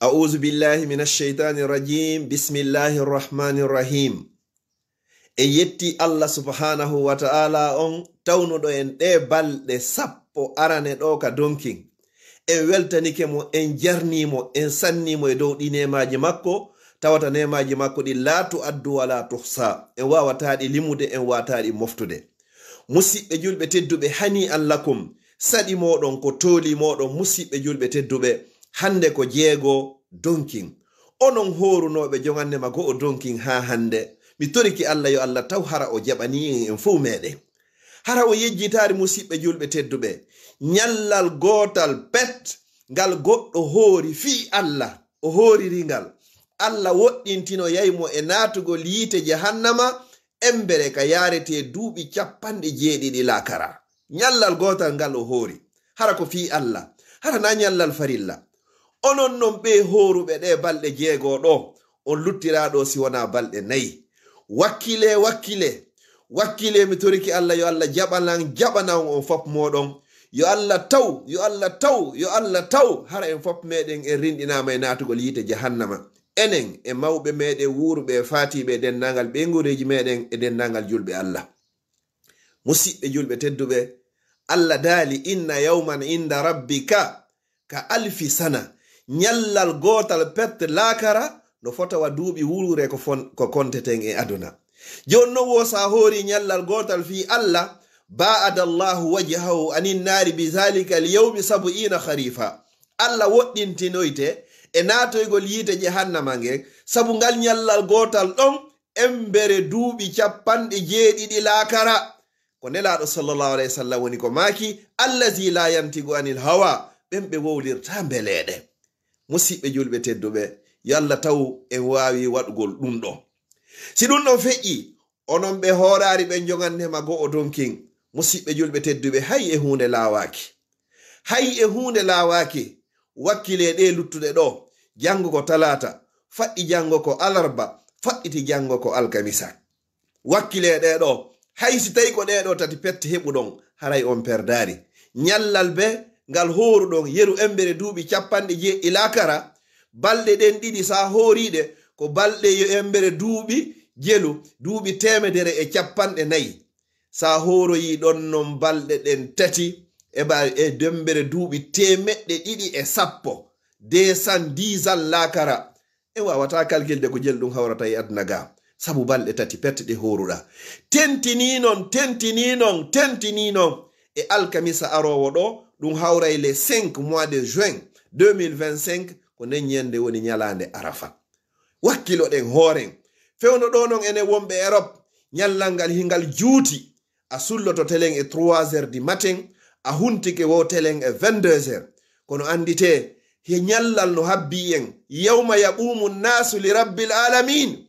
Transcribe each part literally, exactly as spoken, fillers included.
A'udhu billahi minash shaitanir rajim. Bismillahir rahmanir rahim. En yetti Allah subhanahu wa ta'ala on tawnuɗo en ɗe balɗe sappo arane ɗo ka donkin. En weltanike mo, en jarni mo, en sanni mo e dow ɗi neemaaji makko, tawata neemaaji makko ɗi la tu'addu wa la tuhsa. En waawata ɗi limude, en waawata ɗi moftude. Musiɓɓe julɓe tedduɓe, hani Allah kum, saɗi moɗon ko tooli moɗon, musiɓɓe julɓe tedduɓe, hande ko jeego donkin. Onon hoorunooɓe jogannde ma go'o donkin haa hannde, mi toriki Allah yo Allah taw hara o jaɓanii en, en fuu meeɗen. Hara o yejjitaari, musiɓɓe julɓe tedduɓe, ñallal gootal pet ngal goɗɗo hoori fii Allah, o hooriri ngal. Allah woɗɗintinoyay mo e naatugol yiite jahannama, embere ka yaaretee duuɓi capanɗe jeeɗiɗi laakara. Ñallal gootal ngal o hoori. Hara ko fii Allah. Hara na ñallal farilla. Onon non ɓe hooruɓe ɗe balɗe jeego ɗo, on luttiraa ɗo si wonaa balɗe nayi. Wakkile, wakkile, wakkile, mi toriki Allah yo Allah jaɓanan, jaɓana on on fop moɗon. Yo Allah taw, yo Allah taw, yo Allah taw, hara en fop meɗen en rinɗinaama e naatugol yiite jahannama. Enen e mawɓe meɗen wuuruɓe e faatiiɓe e denndaangal ɓeynguureeji meɗen e denndaangal julɓe Allah. Musiɓɓe julɓe tedduɓe, Allah daali, "Inna yawman inda rabbika ka alfi sana." Ñallal gootal pet laakara no fota wa duuɓi wuuruure ko fon-, ko konteten e aduna. Jooni non wo sa hoori ñallal gootal fii Allah, ba'ada Allahu wajhahu anin naari bi zalika al yawmi sab'ina kharifa. Allah woɗɗintinoyte e naatoygol yiite jahannama ngen, sabu ngal ñallal gootal ɗon embere duuɓi capanɗe jeeɗiɗi laakara. Ko Nelaaɗo sallallahu alayhi wa sallam woni ko maaki, "Allazi la yantiqu anil hawa," ɓen ɓe wowlirta mbeleeɗe. Musiɓɓe julɓe tedduɓe, yo Allah taw en waawi waɗugol ɗum ɗo. Si ɗum ɗon feƴƴi, onon ɓe hooraari ɓen jogannde ma go'o donkin, musiɓɓe julɓe tedduɓe, hay e huunde laawaaki. Hay e huunde laawaaki, wakkile ɗe luttuɗe ɗo, janngo ko talaata, faɗɗi janngo ko alarba, faɗɗiti janngo ko alkamisa. Wakkile ɗe ɗo, hay si tawi ko ɗe ɗo tati pette heɓuɗon, haray on perdaari. Ñallal be ngal hooruɗon yeru embere duuɓi capanɗe jeeɗiɗi laakara, balɗe ɗen ɗiɗi sa hooriɗe, ko balɗe yo embere duuɓi jelu, duuɓi teemedere e capanɗe nayi. Sa hooroyi ɗon non balɗe ɗen tati, e ba-, e dembere duuɓi teemeɗɗe ɗiɗi e sappo, deux cent dix ans laakara, en waawata kalkilde ko jelu ɗum hawrata e aduna ga, sabu balɗe tati pet ɗe hooruɗa. Tentini non, tentini non, tentini non. E alkamisa aroowo ɗo, ɗum hawray le cinq mois de juin deux mille vingt-cinq, ko nden ñande woni ñalaande Arafa. Wakkiloɗen hooren. Fewndo ɗo non enen wonɓe Europe, ñallal ngal hingal juuti. A sulloto telen e trois heures du matin, a huntike wo telen e vingt-deux heures. Kono anndite, he ñallal no habbi en, "Yawma yaqumu nnaasu li rabbil aalamiin."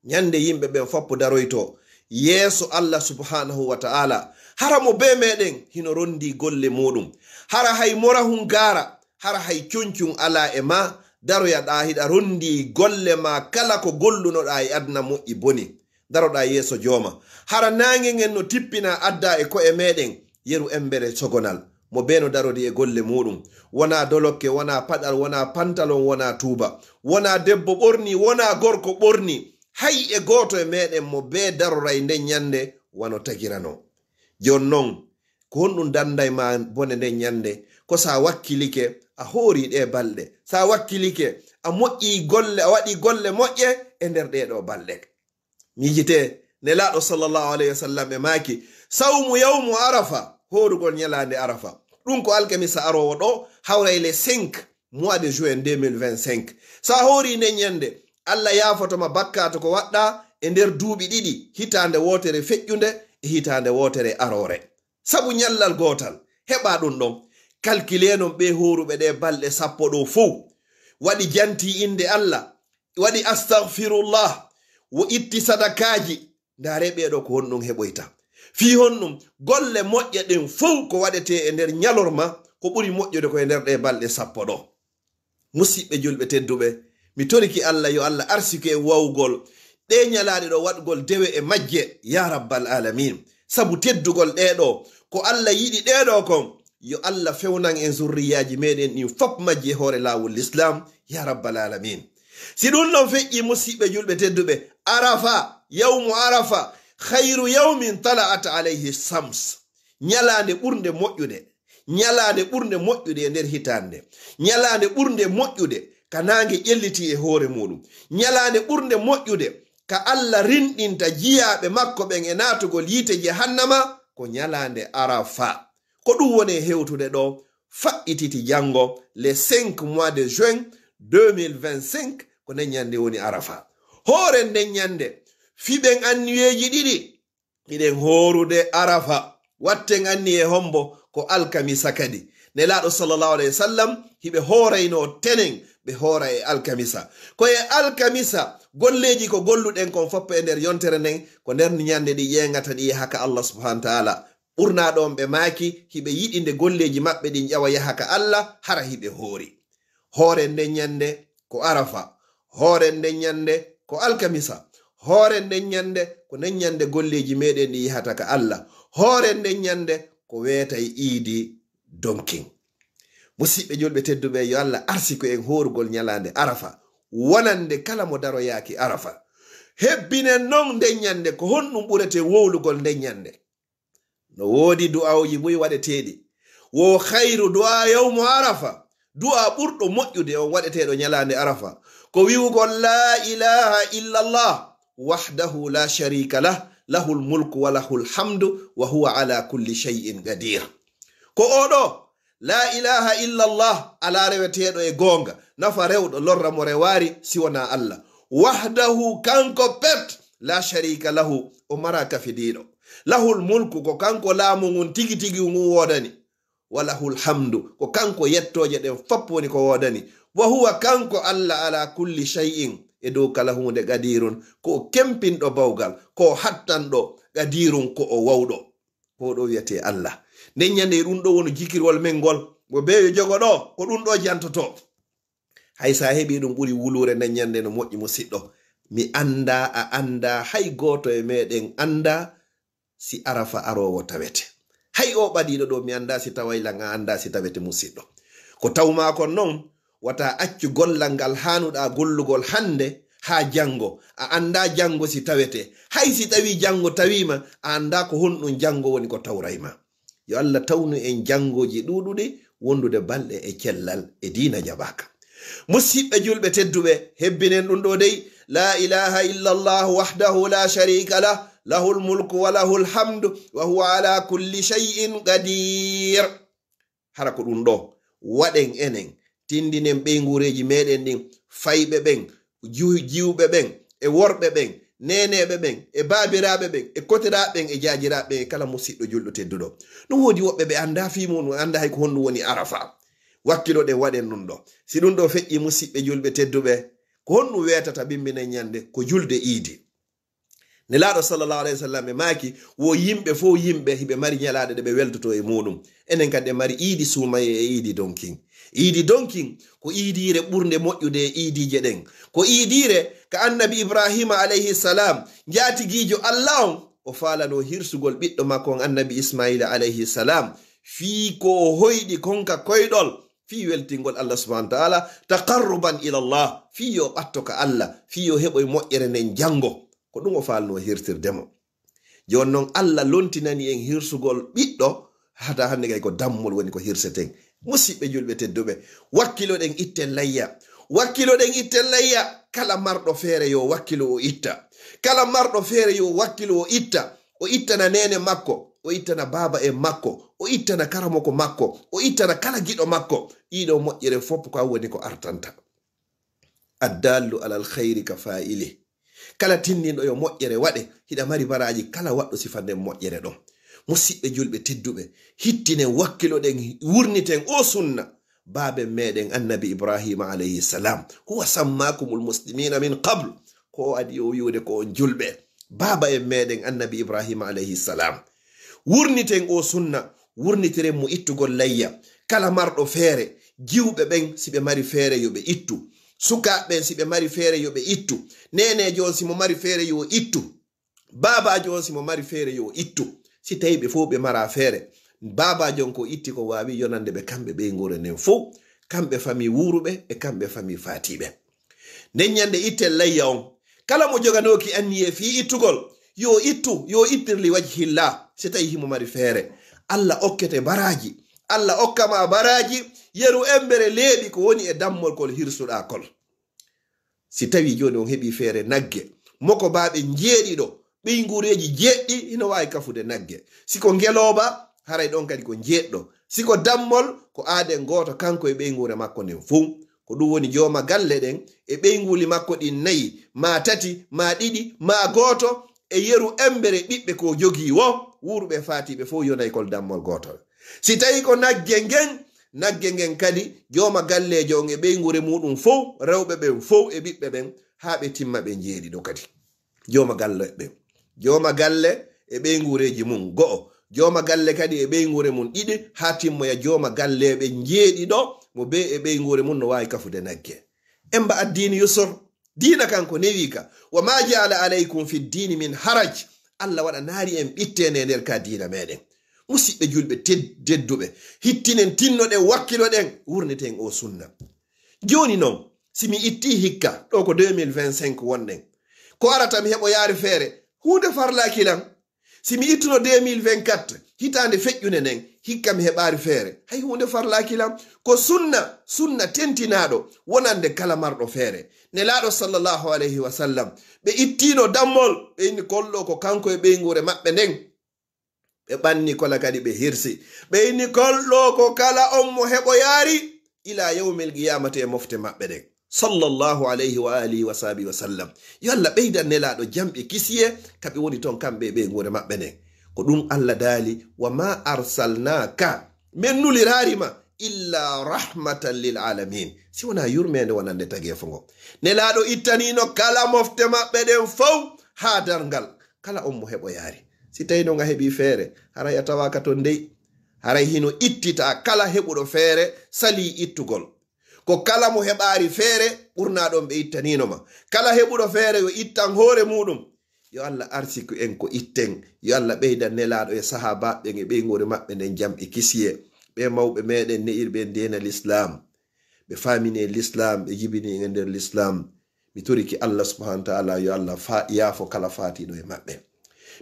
Ñande yimɓe ɓen foppo daroyto yeeso Allah subhaanahu wa ta'ala. Hara mo bee meɗen hino rondi golle muɗum. Hara hay morahun gaara, hara hay cuncun alaa e ma, daroyaɗa hiɗa rondi golle ma kala ko gollunoɗa e aduna moƴƴi boni. Daroɗa yeeso jooma. Hara naange ngen no tippina adda e ko'e meɗen, yeru embere sogonal. Mo bee no darodi e golle muɗum. Wonaa dolokke, wonaa paɗal, wonaa pantalon, wonaa tuuba. Wonaa debbo ɓorni, wonaa gorko ɓorni. Hay e gooto e meɗen mo bee daroray nden ñande wano tagirano. Jooni non, ko honɗum danday ma bone nden ñande? Ko sa wakkilike, a hoori ɗe balɗe. Sa wakkilike, a moƴƴi golle, a waɗi golle moƴƴe e nder ɗee ɗoo balɗe. Miijite, Nelaaɗo sallallahu alayhi wa sallam e maaki, "Sawmu yawmu Arafa," hoorugol ñalaande Arafa. Ɗum ko alkamisa aroowo ɗo, hawray le cinq mois de juin deux mille vingt-cinq. Sa hoori nden ñande, Allah yaafoto ma bakkaatu ko waɗɗa e nder duuɓi ɗiɗi, hitaande wootere feƴƴunde e hitaande wootere aroore. Sabu ñallal gootal, heɓa ɗum ɗon. Kalkilee non ɓe hooruɓe ɗe balɗe sappo ɗo fow. Waɗi janti innde Allah, waɗi astaghfirullah, wo itti sadakaaji. Ndaare ɓee ɗo ko honɗum heɓoyta. Fii honɗum golle moƴƴe ɗen fow ko waɗetee e nder ñalorma, ko ɓuri moƴƴude ko e nder ɗe balɗe sappo ɗo. Musiɓɓe julɓe tedduɓe, mi toriki Allah yo Allah arsike en wawugol ɗe ñalaaɗe ɗo waɗugol dewe e majje, ya rabbal alamin. Sabu teddugol ɗe ɗo, ko Allah yiɗi ɗe ɗo kon, Yo Allah fewnan en zurriyaaji meɗen ɗin fop majji e hoore laawol Lislaam, ya rabbal alamin. Si ɗum ɗon feƴƴi, musiɓɓe julɓe tedduɓe, Arafa, yawmu Arafa, khayru yawmin tala'at alayhi shams. Ñalaande ɓurnde moƴƴude, ñalaande ɓurnde moƴƴude e nder hitaande, ñalaande ɓurnde moƴƴude ka naange ƴelliti e hoore muuɗum, ñalaande ɓurnde moƴƴude ka Allah rinɗinta jiyaaɓe makko ɓen e naatugol yiite jahannama, ko ñalaande Arafa. Ko ɗum woni e hewtude ɗo, faɓɓititi janngo, le cinq mois de juin deux mille vingt-cinq, ko nden ñannde woni Arafa. Hoore nden ñannde, fiɓen anniyeeji ɗiɗi, hiɗen hoorude Arafa. Watten anniye hombo? Ko alkamisa kadi. Nelaaɗo sallallahu alayhi wa sallam, hiɓe hooraynoo tenen, ɓe hoora e alkamisa. Ko e alkamisa, golleeji ko golluɗen kon foppo e nder yontere nden, ko nder ñannde ɗi ƴeeŋata ɗi yaha ka Allah subhanahu wa ta'ala. Ɓurnaaɗo on ɓe maaki, hiɓe yiɗi nde golleeji maɓɓe ɗin ƴawa yaha ka Allah, hara hiɓe hoori. Hoore nden ñannde ko Arafa. Hoore nden ñannde ko alkamisa. Hoore nden ñannde ko nden ñannde golleeji meɗen ɗi yahata ka Allah. Hoore nden ñannde ko weetay iidi donkin. Musiɓɓe julɓe tedduɓe, yo Allah arsiku en hoorugol ñalaande Arafa, wonande kala mo daroyaaki Arafa. Hebbinen non nden ñannde, ko honɗum ɓureten wowlugol nden ñannde? No woodi du'aawuji buy waɗeteeɗi. Wo khayru du'a yawmu Arafa. Du'a ɓurɗo moƴƴude on waɗeteeɗo ñalaande Arafa, ko wi'ugol, "La ilaha illallah, wahdahu la sharika lah, lahul mulku wa lahul hamdu, wa huwa ala kulli shay'in qadir." Ko oɗo, "La ilaha illallah," alaa reweteeɗo e goonga, nafa rewɗo, lorra mo rewaari si wonaa Allah. "Wahdahu," kanko pet, "la sharika lahu," o maraa kafidiiɗo. "Lahul mulku," ko kanko laamu ngun tigi tigi ngun woodani. "Wa lahul hamdu," ko kanko yettooje ɗen fop woni ko woodani. "Wa huwa," kanko Allah, "ala kulli shay'in," e dow kala huunde, "qadirun," ko o kempinɗo bawgal, ko o hattanɗo, "qadirun," ko o wawɗo. Ko ɗo wiyetee Allah. Nden ñande e ɗum ɗo woni jikirwol men ngol. Mo beeyo jogo ɗo, ko ɗum ɗo jantoto. Hay sa heɓi ɗum ɓuri wuluure nden ñande no moƴƴi, musiɗɗo. Mi annda, a annda, hay gooto e meɗen annda si Arafa aroowo tawete. Hay o ɓadiiɗo ɗo, mi annda si taway lan, a annda si tawete, musiɗɗo. Ko tawma kon non, wata accu gollal ngal haanuɗa gollugol hannde haa janngo. A annda janngo si tawete. Hay si tawi janngo tawiima, a annda ko honɗum janngo woni ko tawrayma. Yo Allah tawnu en janngooji ɗuuɗuɗi, wondude balɗe e cellal e diina jabaaka. Musiɓɓe julɓe tedduɓe, hebbinen ɗum ɗo dey, "La ilaha illallah wahdahu la sharika lah, lahul mulku wa lahul hamdu, wa huwa ala kulli shay'in qadir." Hara ko ɗum ɗo waɗen enen, tindinen ɓeynguureeji meɗen ɗin, fayɓe ɓen, ju-, jiwɓe ɓen, e worɓe ɓen, neeneeɓe ɓen, e baabiraaɓe ɓen, e kotiraaɓe ɓen, e jaajiraaɓe ɓen, e kala musiɗɗo julɗo tedduɗo. Ɗum woodi woɓɓe ɓe annda fii muɗum, annda hay ko honɗum woni Arafa. Wakkiloɗen, waɗen ɗum ɗo. Si ɗum ɗo feƴƴi, musiɓɓe julɓe tedduɓe, ko honɗum weetata bimminen ñande? Ko julde iidi. Nelaaɗo sallallahu alayhi wa sallam e maaki, wo yimɓe fof yimɓe hiɓe mari ñalaaɗe ɗe ɓe weltoto e muɗum. Enen kadi en mari iidi suumaye e iidi donkin. Iidi donkin ko iidiire ɓurnde moƴƴude e iidiije ɗen. Ko iidiire ka annabi Ibrahima alayhi salam, njaatigiijo Allah on, o faalano hirsugol ɓiɗɗo makko on annabi Ismaila alayhi salam, fii ko o hoyɗi kon ka koyɗol, fii weltingol Allah subhanahu wa ta'ala, taqarruban ila Allah, fii yo ɓatto ka Allah, fii yo heɓoy moƴƴere nden janngo. Ko ɗum o faalno hirtirde mo. Jooni non, Allah lontinani en hirsugol ɓiɗɗo, hata hannde kay ko dammol woni ko hirseten. Musiɓɓe julɓe tedduɓe, wakkiloɗen itten layya. Wakkiloɗen itten layya. Kala marɗo feere yo wakkilo o itta. Kala marɗo feere yo wakkilo o itta. O ittana neene makko, o ittana baaba en makko, o ittana karamoko makko, o ittana kala giɗo makko. Ɗiɗo moƴƴere fof ko woni ko artanta. Addallu alal khayri ka fa'ili. Kala tinndinɗo yo moƴƴere waɗe, hiɗa mari baraaji kala waɗɗo sifa nden moƴƴere ɗon. Musiɓɓe julɓe tedduɓe, hittinen, wakkiloɗen, wurniten o sunna baaben meɗen annabi Ibrahima alayhi salam. Huwa sammakumul muslimina min qabl. Ko o adi o wi'ude ko on julɓe. Baaba en meɗen annabi Ibrahima alayhi salam. Wurniten o sunna, wurnitiren mo ittugol layya. Kala marɗo feere, jiwɓe ɓen, si ɓe mari feere, yo ɓe ittu. Sukaaɓe ɓen, si ɓe mari feere, yo ɓe ittu. Neeneejo on, si mo mari feere, yo ittu. Baabaajo on, si mo mari feere, yo ittu. Si tawi ɓe fof ɓe mara feere, Baabaajo on ko itti ko waawi yonande ɓe kamɓe ɓeynguure nden fow, kamɓe famii wuuruɓe e kamɓe famii faatiiɓe. Nden ñande itten layya on, kala mo joganooki anniyee fii ittugol, yo ittu, yo ittir li wajhillah, si tawii himo mari feere. Alla okkete baraaji, Alla okka ma baraaji, yeru embere leeɓi ko woni e dammol kol hirsuɗaa kol. Si tawii jooni on heɓii feere nagge, mokobaaɓe njeeɗiɗo, ɓeynguureeji jeeɗiɗi hino waawi kafude nagge. Si ko ngelooba, haray ɗon kadi ko jeeɗiɗo. Si ko dammol, ko aaden gooto kanko e ɓeynguure makko nden fow. Ko ɗum woni jooma galle ɗen e ɓeynguuli makko ɗin nayi, maa tati, maa ɗiɗi, maa gooto, e yeru embere ɓiɓɓe ko jogii woo, wuuruɓe faatiiɓe fow yonay kol dammol gootol. Si tawii ko nagge ngen, nagge ngen kadi, jooma galleejo on e ɓeynguure muuɗum fow, rewɓe ɓen fow e ɓiɓɓe ɓen, haa ɓe timma ɓe njeeɗiɗo kadi. Jooma galle ɓen. Jooma galle e ɓeynguureeji mum, go'o. Jooma galle kadi e ɓeynguure mum, ɗiɗi, haa timmoya jooma galleeɓe njeeɗiɗo, mo bee e ɓeynguure mum no waawi kafude nagge. Emba addiini yusor. Diina kan ko newi ka. "Wa ma ja'ala alaykum fi ddiini min haraj." Alla waɗanaali en ɓitteende e nder ka diina meɗen. Musiɓɓe julɓe ted-, tedduɓe, hittinen, tinnoɗen, wakkiloɗen, wurniten o sunna. Jooni non, si mi ittii hikka, ɗo ko deux mille vingt-cinq wonɗen, ko arata mi heɓoyaari feere, huunde farlaaki lan. Si mi ittuno deux mille vingt-quatre, hitaande feƴƴunde nden, hikka mi heɓaari feere, hay huunde farlaaki lan. Ko sunna, sunna tentinaaɗo, wonande kala marɗo feere. Nelaaɗo sallallahu alayhi wa sallam, ɓe ittiino dammol, ɓe inni kollo ko kanko e ɓeynguure maɓɓe nden. Ɓe ɓanni kola kadi ɓe hirsi. Ɓe inni kollo ko kala on mo heɓoyaari, ila yawmil qiyamati e mofte maɓɓe ɗen. Sallallahu alayhi wa alihi wa sahbihi wa sallam. Yo Alla ɓeydan Nelaaɗo jam e kisiyee ka ɓe woni ton kamɓe e ɓeynguure maɓɓe nden. Ko ɗum Alla daali, "Wa ma arsalnaaka, men nuliraari ma, illa rahmatan lil alamin." Si wonaa yurmeende wonande tageefo ngo. Nelaaɗo ittaniino kala mofte maɓɓe ɗen fow haa darngal. Kala on mo heɓoyaari. Si tawii non a heɓii feere, haray a tawaaka ton dey. Haray hino ittitaa kala heɓuɗo feere salii ittugol. Ko kala mo heɓaari feere, ɓurnaa ɗon ɓe ittaniino ma. Kala heɓuɗo feere yo ittan hoore muuɗum. Yo Alla arsiku en ko itten. Yo Alla ɓeydan Nelaaɗo e sahaabaaɓe ɓen e ɓeynguure maɓɓe nden jam e kisiyee. Ɓee mawɓe meɗen ne'irɓe en diina Lislaam. Ɓe faamini en Lislaam, ɓe jibini en e nder Lislaam. Mi torike Alla subhanahu wa ta'ala, yo Alla fa-, yaafo kala faatiiɗo e maɓɓe.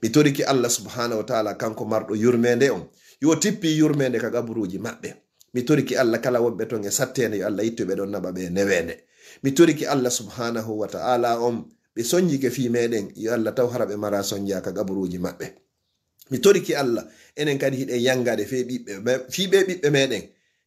Mi torike Alla subhanahu wa ta'ala, kanko marɗo yurmeende on, yo tippi yurmeende ka qaburuuji maɓɓe. Mi torike Alla kala wonɓe ton e satteende, yo Alla ittu ɓe ɗon naɓa ɓe neweende. Mi torike Alla subhanahu wa ta'ala on, ɓe sonjike fii meɗen, yo Alla taw hara ɓe mara sonja ka qaburuuji maɓɓe. Mi torike Alla, enen kadi hiɗen yangaade fii ɓiɓɓe me-, fii ɓee ɓiɓɓe meɗen.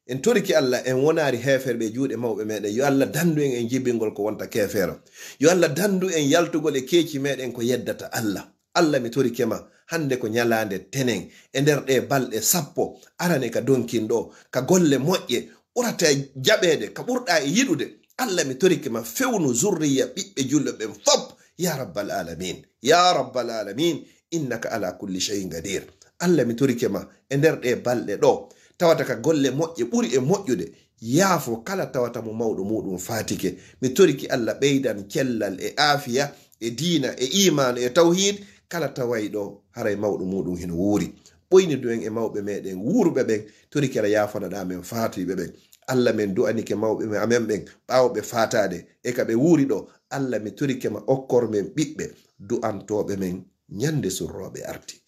En torike Alla, en wonaari heeferɓe e juuɗe mawɓe meɗen. Yo Alla dandu en e jibingol ko wonta keefeero. Yo Alla dandu en yaltugol e keeci meɗen ko yeddata Alla. Alla, mi torike ma, hande ko ñalaande tenen, e nder ɗee balɗe sappo arane ka donkin ɗo, ka golle moƴƴe, ɓurata jaɓeede, ka ɓurɗaa e yiɗude. Alla, mi torike ma, fewnu zurriya ɓiɓɓe julɓe ɓen fop, ya rabbal alamin, ya rabbal alamin, innaka ala kulli shay'in qadir. Alla, mi torike ma, e nder ɗee balɗe ɗo, tawata ka golle moƴƴe ɓuri e moƴƴude, yaafo kala tawata mo mawɗo muuɗum faatike. Mi torike Alla ɓeydan cellal e aafiya e diina e iimaanu e tawhiid, kala tawayɗo haray mawɗo muuɗum hino wuuri. Ɓoynidu en e mawɓe meɗen wuuruɓe ɓen, torike Alla yaafanaɗaa men faatiiɓe ɓen. Alla, men du'anike mawɓe me-, amen ɓen ɓaawo ɓe faataade e ka ɓe wuuri ɗo. Alla, mi torike ma okkor men ɓiɓɓe du'antooɓe men ñande surrooɓe arti.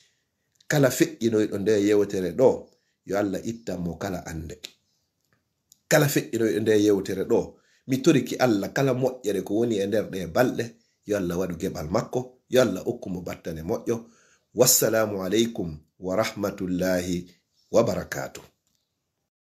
Kala feƴƴinoyɗo nde yewtere ɗo, yo Alla ittan mo kala annde. Kala feƴƴinoyɗo nde yewtere ɗo, mi torike Alla kala moƴƴere ko woni e nder ɗee balɗe, yo Alla waɗu geɓal makko, yo Alla okku mo battane moƴƴo. Wassalaamu aleykum wa rahmatullahi wa barakaatuh.